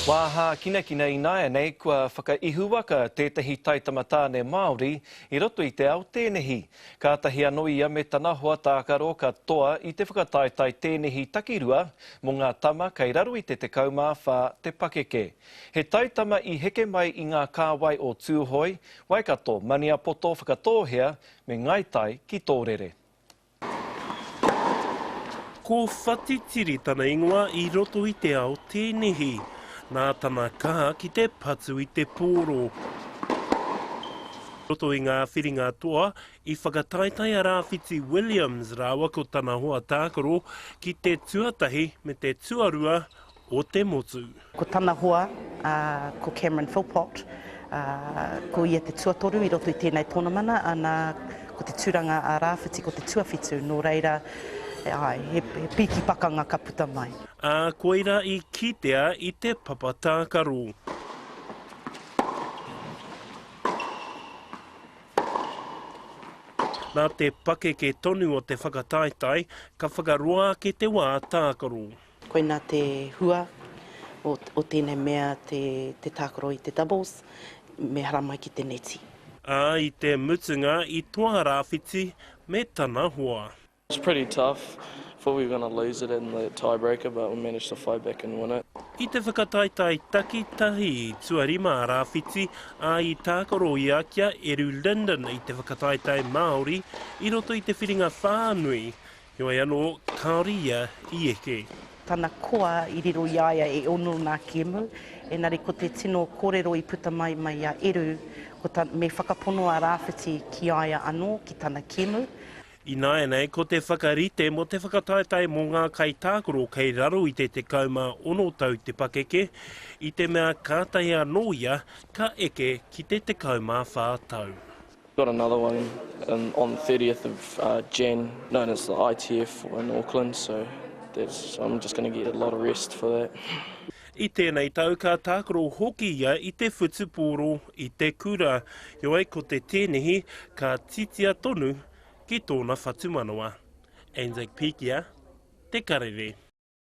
Wā hākinakina ināianei kua whakaihuwaka tētahi taitama tāne Māori i roto i te ao tēnehi. Kātahi anō ia me tana hoa tākaro ka toa i te whakataetae tēnehi takirua mō ngā tama kei raro i te 14 te pakeke. He taitama i heke mai i ngā kāwai o Tūhoe, Waikato, Maniapoto, Whakatōhea me Ngāi Tai ki Tōrere. Ko Whatitiri tana ingoa i roto i te ao tēnehi, nā tana kaha ki te patu i te pōro. I roto i ngā whiringa toa, i whakataetae a Rāwhiti Williams rāua ko tana hoa tākaro ki te tuatahi me te tuarua o te motu. Ko tana hoa, ko Cameron Philpott, ko ia te tuatoru i roto i tēnei tōnamana, ana, ko te tūranga a Rāwhiti ko te tuawhitu, nō reira, āe, he pīki pakanga ka puta mai. Ā, koirā i kitea i te papa tākaro. Nā te pakeke tonu o te whakataetae, ka whakaroa ake te wā tākaro. Koinā te hua o, o tēnei mea te, te tākaro i te doubles, me haramai ki te neti. Ā, i te mutunga i toa a Rāwhiti me tana hoa. It was pretty tough, thought we were gonna lose it in the tiebreaker but we managed to fight back and win it. I te whakataetae takitahi i tuarima a Rāwhiti, ā, i tākaro ia ki a Eru Linden i te whakataetae Māori i roto i te whiringa whānui Heoi anō, kāore ia i eke. Tana koa i riro i a ia e ono nā kēmu, engari ko te tino kōrero i puta mai mai i a Eru, ko ta, me whakapono a Rāwhiti ki a ia anō, ki tana kēmu. Ināianei, ko te whakarite mō te whakataetae mō ngā kaitākaro kei raro i te 16 tau te pakeke, i te mea kātahi anō ia ka eke ki te 14 tau. Got another one on the 30th of uh, Jan, known as the ITF in Auckland, so that's, I'm just going to get a lot of rest for that. I tēnei tau ka tākaro hoki ia i te whutupōro i te kura, heoi ko te tēnehi ka titia tonu ki tōna whatumanawa. Anzac Pikia, Te Karere.